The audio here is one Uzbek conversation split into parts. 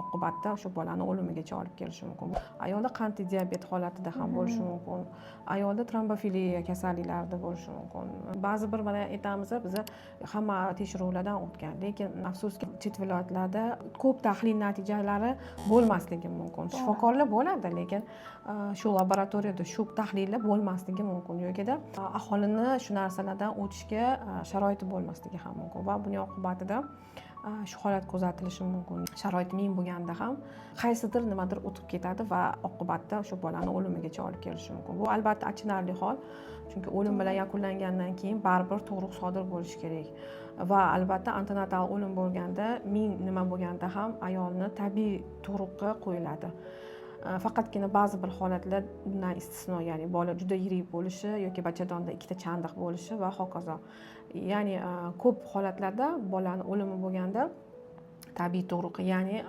Oqibatda o'sha bolani o'limigacha olib kelishi mumkin. Ayolda qandli diabet holatida ham bo'lishi mumkin, ayolda trombofiliya kasalliklarida bo'lishi mumkin. Ba'zi bir, mana, aytamiz, biza hamma tekshiruvlardan o'tgan, lekin afsuski, chet viloyatlarda ko'p tahlil natijalari bo'lmasligi mumkin. Shifokorlar bo'ladi, lekin shu laboratoriyada shu tahlillar bo'lmasligi mumkin yokida aholini shu narsalardan o'tishga sharoiti bo'lmasligi ham mumkin va buning oqibatida shu holat kuzatilishi mumkin. Sharoit ming bo'lganda ham qaysidir nimadir o'tib ketadi va oqibatda o'sha bolani o'limigacha olib kelishi mumkin. Bu, albatta, achinarli hol, chunki o'lim bilan yakunlangandan keyin baribir tug'ruq sodir bo'lishi kerak va, albatta, antenatal o'lim bo'lganda, ming nima bo'lganda ham ayolni tabiiy tug'ruqqa qo'yiladi. Faqatgina ba'zi bir holatlar bundan istisno, ya'ni bola juda yirik bo'lishi yoki bachadonda ikkita chandiq bo'lishi va hokazo. Ya'ni ko'p holatlarda bolani o'limi bo'lganda tabiiy tug'ruq, ya'ni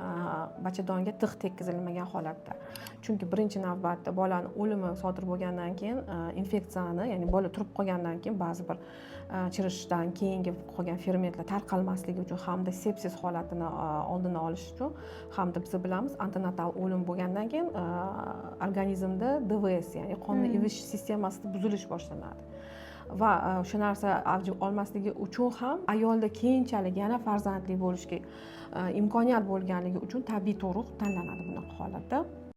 bachadonga tig' tekkizilmagan holatda, chunki birinchi navbatda bolani o'limi sodir bo'lgandan keyin infeksiyani, ya'ni bola turib qolgandan keyin ba'zi bir chirishdan keyingi qolgan fermentlar tarqalmasligi uchun hamda sepsis holatini oldini olish uchun hamda biz bilamiz, antenatal o'lim bo'lgandan keyin organizmda ДВС, ya'ni qonni ivish sistemasida buzilish boshlanadi va o'sha narsa avj olmasligi uchun ham ayolda keyinchalik yana farzandli bo'lishga imkoniyat bo'lganligi uchun tabiiy tug'ruq tanlanadi bunaqa holatda.